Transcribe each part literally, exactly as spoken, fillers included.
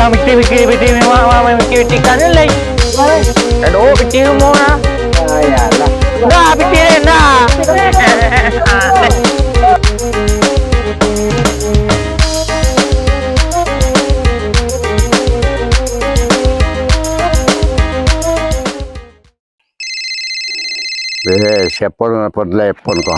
Nah, pitih, pitih, pitih, memang, memang, pitih, pitih, kan, lai. Aduh, pitih, mau, nah. Dah, pitih, dah. Eh, siapo nan telepon ko?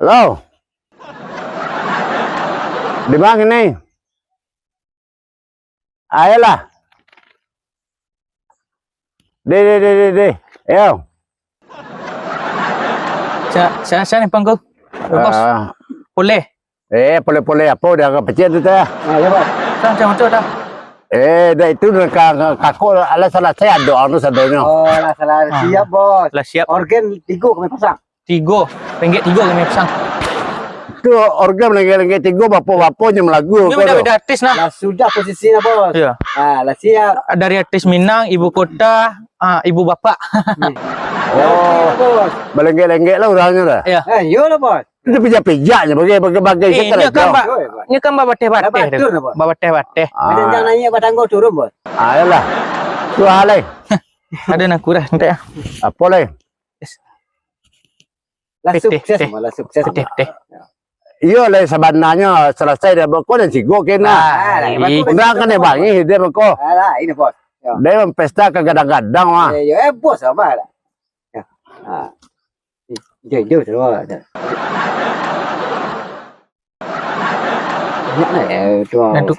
Halo? Di ma kini? Ayolah. Di, di, di, di, di. Yo. Sa-, sa-, sa ni pangku. Bos. Ah. Boleh. Eh, pole-pole apo dah ka pecik tu teh? Ah, ya, Bos. Sa-, sa-, sa-, dah. Eh, dah itu dah ka, ka, kako alah salah saya doang tu sadonyo. Oh, lah salah. Ah. Siap, Bos. Lah siap. Organ tigo kami pasang. Tigo. Ringgit tigo kami pasang. Tu organ ringgit-ringgit tigo, bapo-bapo je melagu. Ni ko udah tu. Beda artis nah. Lah sudah posisinya, Bos. Iya. Ah, lah siap. Dari artis Minang, ibu kota, ah, ibu bapak. Hmm. Oh. Oke, Bos. Balenggek-lenggek lah urangnyo dah. Ya. Eh, iyolah, Bos. Itu pijak-pijaknyo bagai, bagai, bagai. Eh, ini kan, Bos. Oi, Bos. Ini kan babateh-bateh tu. Babateh-bateh. Ah. Macam jangan naik batang kau turun, Bos. Ah, iyalah. Tu hal lain. Ada nak kurang, entek ah. Apo lai? Yes. Lah pitih, sukses, pitih. Malah sukses. Pitih, pitih. Iyo lah, sabananyo salasai dah, kok nan sigok kena. Ah, lah, bagus. Urang kan bangih dia mako. Alah, ini, Bos. Yo. Dia pesta ka gadang-gadang, wah. Eh, yo, eh, Bos, apa lah? Ya. Ah. Jauh, jauh, jauh. Banyak lah, eh, tu. Yang tu,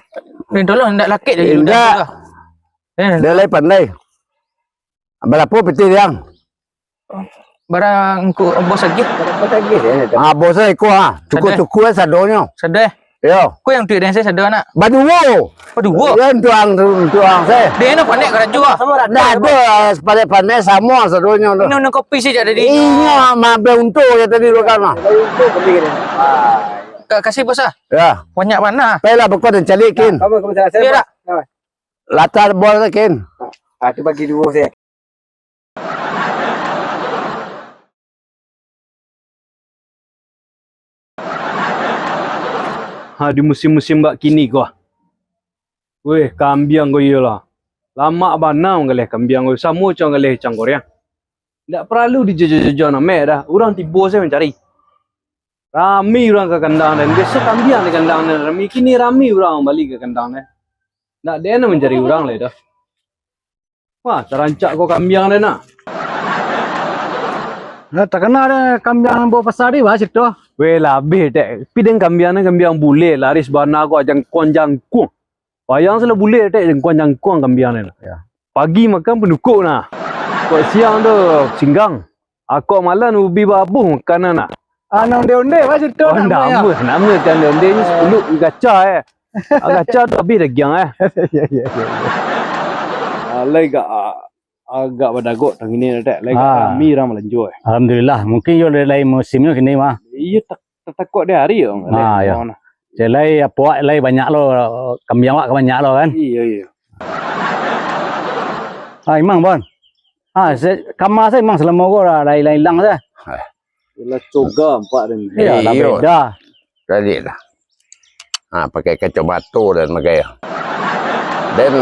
yang tolong ndak lakik je. Indak. Dah tu lah. Eh. Dia lai pandai. Barapo pitih, Yang? Barang engku bos agiah. Barang bos agiah, ya, ya. Ah, bos iko, ah. Cukuik-cukuik, eh, sadonyo. Sado, eh? Yo. Ko yang duit den se sado, nak? Baduo. Baduo? Yo, untuang, untuang se. Den no pandai karajo, ah. Ndak ado, eh, pandai-pandai samo sadonyo tu. Minum kopi se jadi. Inyo mabeh untuang je tadi tu kan, ah. Ka-, kasih bos, ah. Ya. Banyak bana. Pailah beko den caliak, kin. Kamu, kamu salah. Iyo, dak? Latar bos, kin. Ah, tu bagi duo se. Ha, di musim-musim bak kini ko. Weh, kambiang ko iyolah. Lamak bana manggaleh kambiang ko, samo co manggaleh cangkoriang. Ndak paralu dijaja-jaja namek dah, urang tibo sajo mancari. Rami urang ka kandang den, biaso kambiang di kandang den rami, kini rami urang bali ka kandang den. Ndak den mancari urang lai dah. Wah, tarancak ko kambiang den, nak. Nah, takana den kambiang nan bawa pasar tadi, bah, situ. Weh, labih, Tek. Pi den kambiang den, kambiang bule, laris bana ko, jangkuang-jangkuang. Bayang se lah bule, Tek, jangkuang-jangkuang kambiang den. Ya. Pagi makan pandukuk, nah. Kok siang tu, singgang. Akok malam ubi babuh makanan, nak. Ah, nan onde-onde, bah, situ. Oh, nama, nama kan onde-onde ni sepuluh gaca, eh. Ah, gaca tu habis dagiang, eh. Ya, ya, ya, ya, ya. Alai gak, ah, agak badagok tang ini, Tek. Lai gak rami urang balanjo, eh. Alhamdulillah, mungkin yo lai, lai musimnyo kini mah. Iyo, tak, tak takok di hari yo. Ah, ya. Cek lai, apo, lai banyak lo, kambiang awak ka banyak lo kan. Iyo, iyo. Ah, imang, Bon. Ah, se-, kama se imang salamo ko lah, lai, lai ilang se. Lah coga ampak den. Iyo, lah beda. Jadi lah. Ha, pakai kacamato dan pakai. Den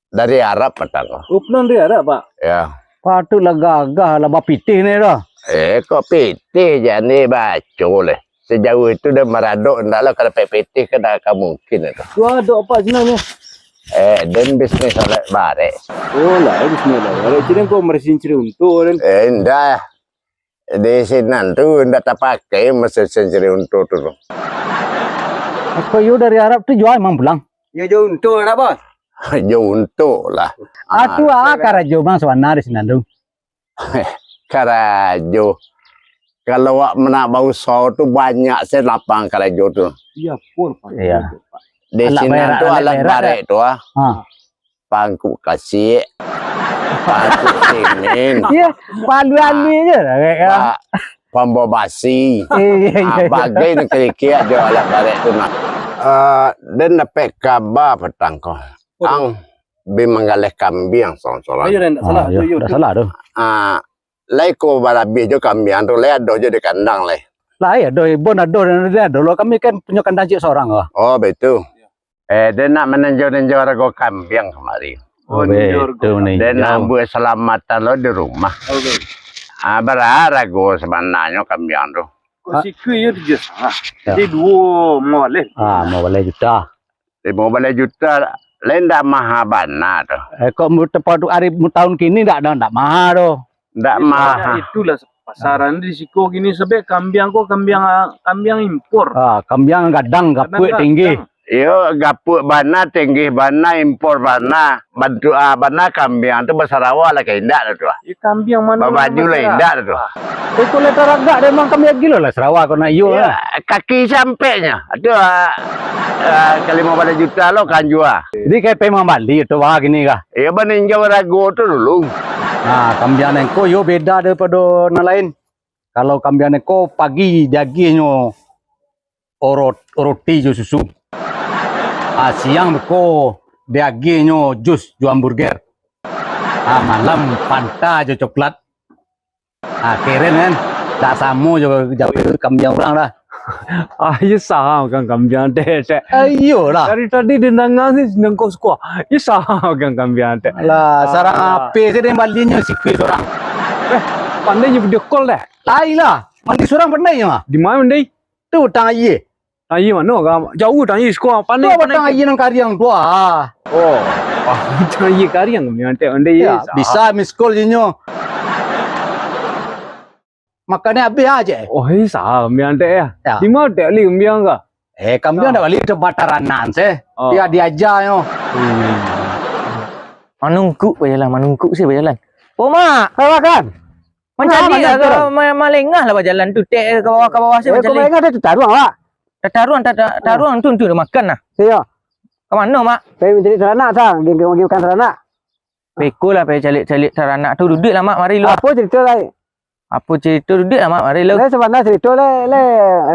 dari Arab patang ko. Oh, pulang dari Arab, Pak? Ya. Patut lah gagah lah bapitih ni dah. Eh, kok pitih, jan dibaco leh. Sajauah itu den maradok, ndak lah ka dapek pitih, kan ndak ka mungkin itu. Tu adok apak sinan nyo? Eh, den bisnis alat barek. Oh, lah, bisnis alat barek. Jadi kau mesin ciri untu, den? Eh, ndak. Di sinan tu ndak tapakai mesin ciri untu tu. Apo yo dari Arab tu jua imang pulang? Yo jo untu lah, Bos. Jo untu lah. Ah, tu ah, karajo bang sabana di sinan tu. Karajo. Kalau awak nak bausaho tu banyak se lapang karajo tu. Iyo, pun, Pak. Iyo. Di sinan tu alat barek tu ah. Ha. Pangkuk kasik, pangkuk simin. Iyo, palu-alu je lah, Rek, ya. Pa-, pambawa basi. Iyo, iyo, iyo. Ah, bagai nan kecek jo alat barek tu nah. Ah, den dapek kaba patang ko. Ang bi manggaleh kambiang sorang-sorang. Iyo, ndak salah tu. Ah, iyo, ndak salah tu. Ah, lai ko balabiah jo kambiang tu, lai ado jo di kandang lai. Lah, iyo, doh, Ibon ado, ado lo. Kami kan punyo kandang ciek sorang lah. Oh, baitu. Eh, den nak maninjau-ninjau arago kambiang kamari. Oh, ninjau arago. Den nak buek salamatan lo di rumah. Ah, bara arago sabananyo kambiang tu? Kok sikua iyo tujuah satangah. Jadi duo limo baleh. Ah, limo baleh juta. Limo baleh juta, lai ndak maha bana tu. Eh, kok mu-, tepadu ari mu-, tahun kini ndak, ndak, ndak maha tu. Ndak maha. Itulah pasaran di siko kini, sabab kambiang ko kambiang, kambiang impor. Ah, kambiang gadang, gapuak, tinggi. Iyo, gapuak bana, tinggi bana, impor bana. Bantuak, ah, bana kambiang tu basarawa lah ka indak tu, ah. Iyo, kambiang mano babaju lah indak tu, ah. Iko lah taragak dek emang kambiang gilo lah sarawa ko nak iyo lah. Kaki sampeknyo. Aduh, ah, ah, ka limo baleh juta lo kan jua. Jadi ka pai mambali tu bah kini kah? Iyo, maninjau arago tu dulu. Nah, kambiang nan ko yo beda daripado nan lain. Kalau kambiang nan ko pagi diagiahnyo oro-, roti jo susu. Ah, siang beko diagiahnyo jus jo hamburger. Ah, malam Fanta jo coklat. Ah, keren kan? Dak samo jo, jo kambiang urang dah. Ah, iyo sah makan kambiang teh, Tek. Ah, iyolah. Dari tadi didanga ni nangko sukua. Iyo sah makan kambiang teh. Alah, sarang apo se den balinyo sikua surang. Eh, pandai jo video call deh. Lai lah, mandi surang pandai nyo. Di ma mandi? Tu batang aia. Batang aia mano ka? Jauah batang aia siko. Panai, tu batang aia nan kariang tu ah. Oh, batang aia kariang ni nanti onde. Ya, bisa miss call jinyo. Makan ni habis aja. Oh, iya sah kambiang tek ya. Ya. Di mana tek bali kambiang ka? Eh, kambiang dak bali, tempat taranak se. Oh. Dia diajar nyo. Hmm. Manungkuk bajalan, manungkuk se bajalan. Oh, Mak. Apa kan? Mancaliak lah, malengah lah bajalan tu, tek ka bawah, ka bawah se mancaliak. Malengah tu taruang, Mak. Tataruang, tata-, taruang tu, tu makan lah. Iyo. Ka mano, Mak? Pai mancaliak taranak, sang. Gi, gi, gi makan taranak. Beko lah, pai caliak-caliak taranak tu. Duduak lah, Mak, mari lu. Apo carito lai? Apo carito? Duduak lah, Mak, mari lu. Lai sabana carito, lai, lai,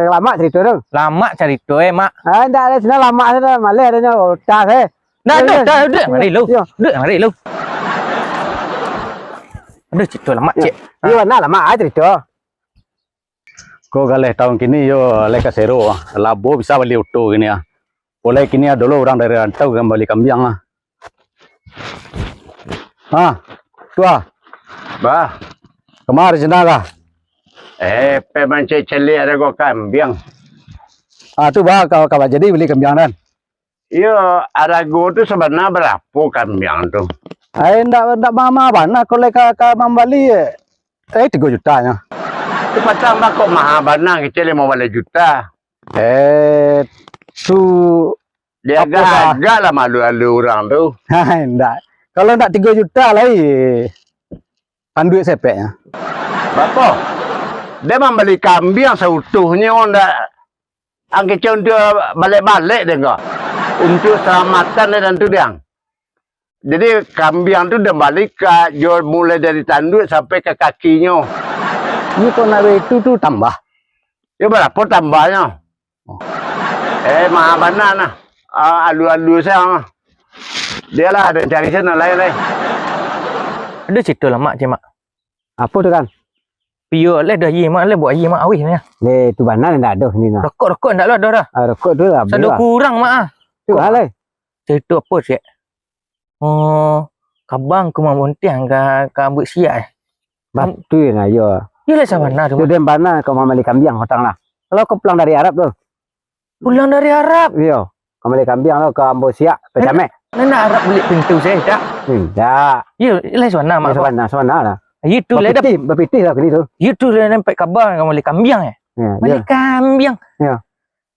lamak carito tu. Lamak carito, eh, Mak. Ah, indak, lai, sinan lamak sajo, maleh adonyo, otak, eh. Nah, duduak, duduak, mari lu. Duduak, mari lu. Aduh, carito lamak, cek. Iyo, nah, lamak, ah, carito. Ko galeh taun kini yo lai kasero, labo bisa bali oto kini ah. Oleh kini ado lo urang dari rantau ka mambali kambiang ah. Ha, tu ah. Bah. Kamari sinan lah. Eh, pai mancaliak-caliak arago kambiang. Ah, tu bah, ka, ka jadi bali kambiang nan. Iyo, arago tu sabana barapo kambiang tu? Ai, ndak, ndak maha-maha bana, kalau ka, ka mambali, eh, tigo juta nyo. Tu patang bah kok maha bana, kecek limo baleh juta. Eh, tu diagak-agak lah malu-alu urang tu. Hai, ndak. Kalau ndak tigo juta lai, panduik sepeknyo. Barapo? Dia mambali kambiang sautuhnyo ndak Ang kecek untuak balek-balek deh ko. Untuak salamatan deh tantu diang. Jadi kambiang tu den bali ka, jo mulai dari tanduak sampai ka kakinyo. Iyo kok nak baitu tu tambah. Yo barapo tambahnyo? Eh, maha bana nah. Ah, alu-alu sajo. Bialah, den cari se nan lain lai. Ado carito lamak, Cik Mak. Apo tu kan? Piyo lai dah aia mak, lai buek aia mak awih nyo. Leh, tu bana ndak ado sini nah. Rokok, rokok ndak lo ado dah. Ah, rokok tu lah. Sado kurang mak ah. Tu lah lai. Carito apo ciek? Oh, kabang ku mambontiang ka, ka ambuik siak eh. Batua nah yo. Yo lah sabana tu. Tu den bana ka mambali kambiang patang lah. Kalau ka pulang dari Arab tu. Pulang dari Arab. Iyo. Ka mambali kambiang lo ka ambo siak, ka jamek. Nan Arab bulik pintu sajo, dak? Indak. Iyo, lai sabana mak. Sabana, sabana lah. Iyo tu lai bapitih, bapitih lah kini tu. Iyo tu lai nampak kaba ka mambali kambiang eh. Iyo, mambali kambiang. Iyo.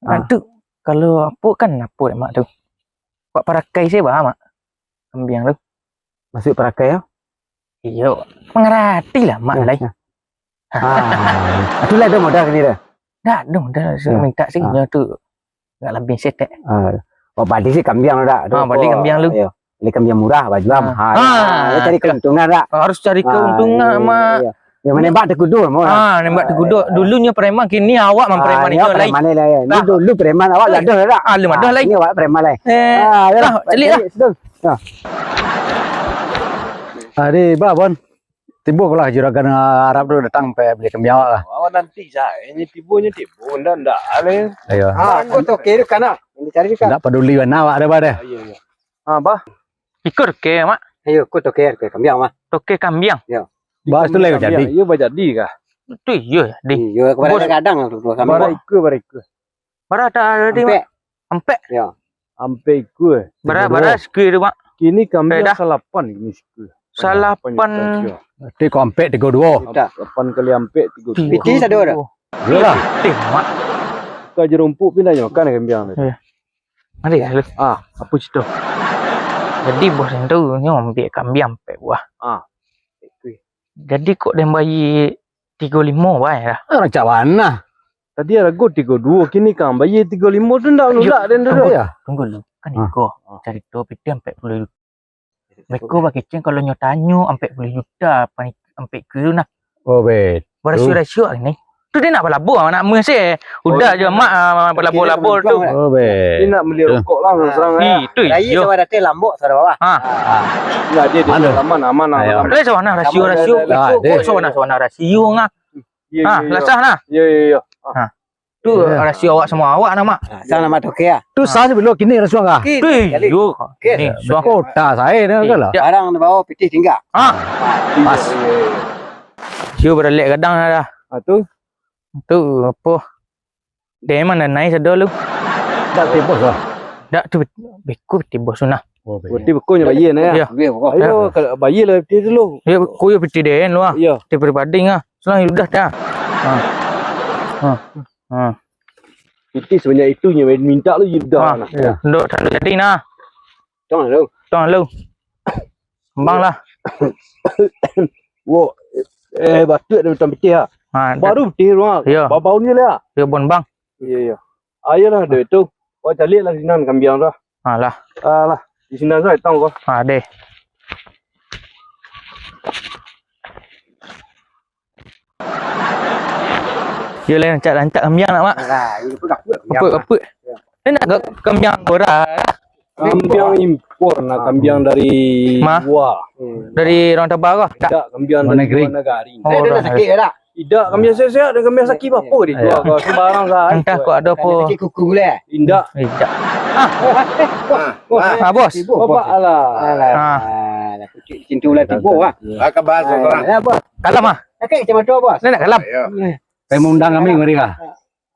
Ah, tu kalau apo kan apo mak tu? Buek parakai sajo bah mak. Kambiang tu. Masuak parakai yo? Iyo, mangarati lah mak lai. Ah, tu lah ado modal kini dah. Dak ado modal, minta sajo tu. Agak labiah setek. Ah, oh, bali se kambiang dak? Ah, bali kambiang lu. Iyo. Bali kambiang murah, bajual mahal. Ah, cari keuntungan dak? Harus cari keuntungan mak. Iyo. Yo manembak takudo mah. Ah, nembak takudo. Dulunyo preman, kini awak mampreman inyo lai. Preman lai. Ni dulu preman, awak dah ado dak? Ah, lun ado lai. Ini awak preman lai. Ah, caliak lah. Ari bah bon. Tibo lah juragan Arab tu datang, pai bali kambiang awak lah. Awak nanti sae, nyo tibo, nyo tibo, ndak, ndak, ale. Iyo. Ah, ko toke tu kan, ah. Yang dicari tu kan. Ndak paduli bana awak dah, bah, dah. Ah, iyo, iyo. Ah, bah. Iko toke, Mak. Iyo, ko toke, toke kambiang, Mak. Toke kambiang. Iyo. Bahas tu lah jadi. Iyo, bah jadi kah? Tu iyo, deh. Iyo, kepala Bos. Gadang tu, Bos. Bara iko, bara iko. Bara tak ada di, Mak? Ampek. Ampek. Iyo. Ampek ikua. Bara, bara sikua tu, Mak. Kini kambiang salapan kini sikua. Salapan. Ti ko ampek tigo duo. Salapan kali ampek tigo duo. Pitih sado dah. Iyolah. Pitih, Mak. Ka jerumpuk pindah nyo kan kambiang tu. Iyo. Mari lah lu. Ah, apa cerita? Jadi bos tu nyo ambiak kambiang ampek buah. Ah. Jadi kok den bayia tigo limo bae lah. Ah, rancak bana. Tadi arago tigo duo, kini ka bayia tigo limo tu ndak nulak den tu. Tunggu, tunggu lu. Kan iko carito pitih ampek puluah juta. Beko bakecek kalau nyo tanyo ampek puluah juta, ampek ikua tu nah. Oh, bet. Barasio-rasio ni. Tu dia nak balabo, nak meh se. Udah je mak, ah, balabo-labo tu. Oh, bet. Dia nak beli rokok lah, terus terang. Ih, tu iyo. Sama datang lambok, saudara bawah. Ha. Enggak, dia, dia aman, aman, aman. Lah, sawana rasio-rasio. Kok sawana-sawana rasio ngah? Iyo, iyo, iyo. Lasah nah. Iyo, iyo, iyo. Ha. Tu rasio awak samo awak nah, Mak. Sah lah, Mak, tu oke ah. Tu sah sebelum kini rasio kah? Kini. Yo. Kini suah. Kota saya dah lah. Barang dibawa, pitih tinggal. Ha. Pas. Iyo, baralek gadang dah. Ha, tu. Tu apo? Dia emang dah naik sado lu. Dak tibo sah. Dak tu beko tibo sunah. Oh, berarti beko nyo bayia nah, ya? Iyo. Ayo, kalau bayia lah pitih tu lu. Yo, beko yo pitih den lu ah. Iyo. Pitih pribadi ah. Sudah, sudah dah. Ha. Ha. Ha. Pitih sebanyak itu nyo minta lu, yo dah nah. Ndak, tak jadi nah. Tong lu. Tong lu. Kambang lah. Wo, eh, batuk dah datang pitih ah. Ha, baru pitih lu ah. Iyo. Bau-bau ni lah. Iyo, bon bang. Iyo, iyo. Ayolah, dek tu. Awak caliak lah sinan kambiang tu. Alah. Alah, di sinan sajo tong ko. Ha, deh. Yo lah, rancak-rancak kambiang nak, Mak. Alah, ini pun kaput. Kaput, kaput. Yo. Ni nak ka-, kambiang korang. Kambiang impor, nah, kambiang dari luar. Dari Rantaba kah? Tidak, kambiang dari luar negeri. Oh, dah sakit dah. Indak, kambiang sehat-sehat, kambiang sakit apo dijual ko, sembarang sajo. Entah kok ado apo. Sakit kuku lah. Indak. Indak. Ah. Ah, bos. Bapak alah. Alah. Ah. Alah, kucing cintu lah tibo ah. Lah ka bahas orang. Ya, bos. Kalam ah. Sakit macam tu, bos. Nak kalam. Ayo. Saya mengundang kami mereka.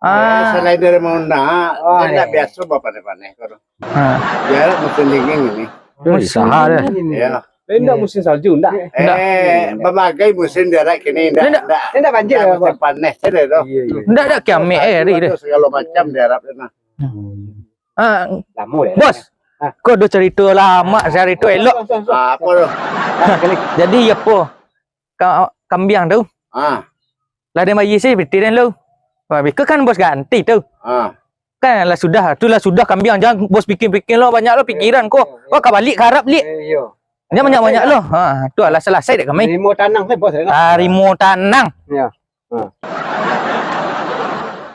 Ah. Selain dari mengundang, indak biaso bapaneh-paneh ko. Ha. Biar musim dingin ini. Musim dingin. Ya. Eh, indak musim salju, indak? Eh, berbagai musim diarap kini, indak, indak. Indak banjir, indak musim panas sajo tu. Iyo, iyo. Indak, indak kiamat, eh, hari tu. Segala macam diarap tu nah. Ah, lamo ya. Bos, kok ado carito lamo, carito elok. Ah, apo tu? Jadi, apo? Ka-, kambiang tu. Ah. Lah den bayia se pitih den lu. Wah, beko kan bos ganti tu. Ah. Kan lah sudah, tu lah sudah kambiang, jan bos pikia-pikia lo, banyak lo pikiran ko. Wah, ka baliak ka Arab liak. Iyo. Jan banyak-banyak lo. Ha, tu lah salasai dek kami. Limo tanang se, bos, yo. Ah, limo tanang. Iyo. Ha.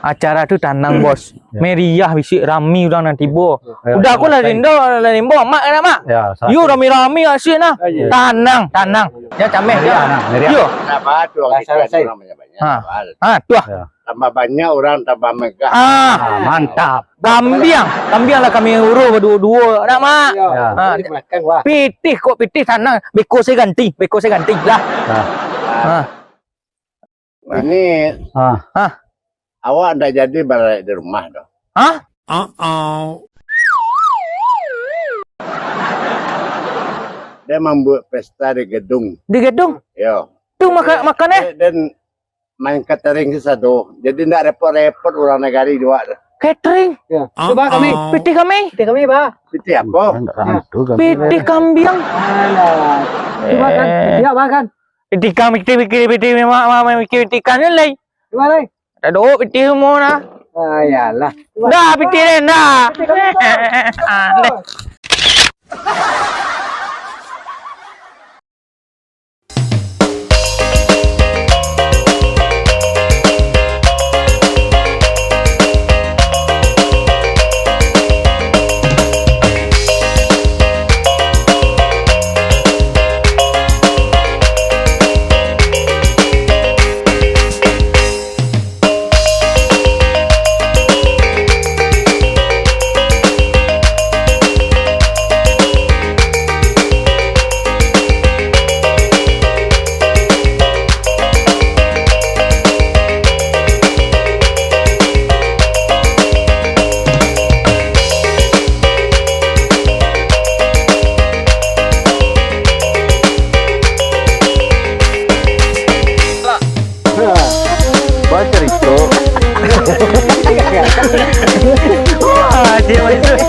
Acara tu tanang, bos. Yo. Meriah, bisuak rami urang nan tibo. Yo. Udah ko lah diimbau, lah diimbau, Mak, kan, Mak? Yo, rami-rami asyik nah. Iyo. Tanang, tanang. Jan cameh, meriah, nah, meriah. Yo. Tambah tu urang banyak-banyak. Ha. Ha, tu ah. Yo. Tambah banyak urang, tambah megah. Ah, mantap. Kambiang, kambiang lah kami uruih baduo-duo, nak, Mak? Yo. Ha. Pitih kok pitih tanang, beko se ganti, beko se ganti lah. Ha. Ini, ah, awak ndak jadi baralek di rumah doh. Hah? Dia mambuek pesta di gedung. Di gedung? Yo. Tu maka-, makan, eh? Dia, dia main catering sado. Jadi ndak repot-repot urang nagari juo. Catering? Yo. Cubo kami. Pitih kami. Pitih kami, bah. Pitih apo? Pitih kambiang. Alah. Cubo kan. Eh. Yo, bah kan. Ikan, pitih, pitih, pitih, pitih, ma-, ma-, ma-, pitih, pitih ikan ni lai. Di ma lai? Ado pitih semua nah. Ah, iyolah. Dah, pitih den, dah. Pitih kami, dah. Ah, dah. Dia itu.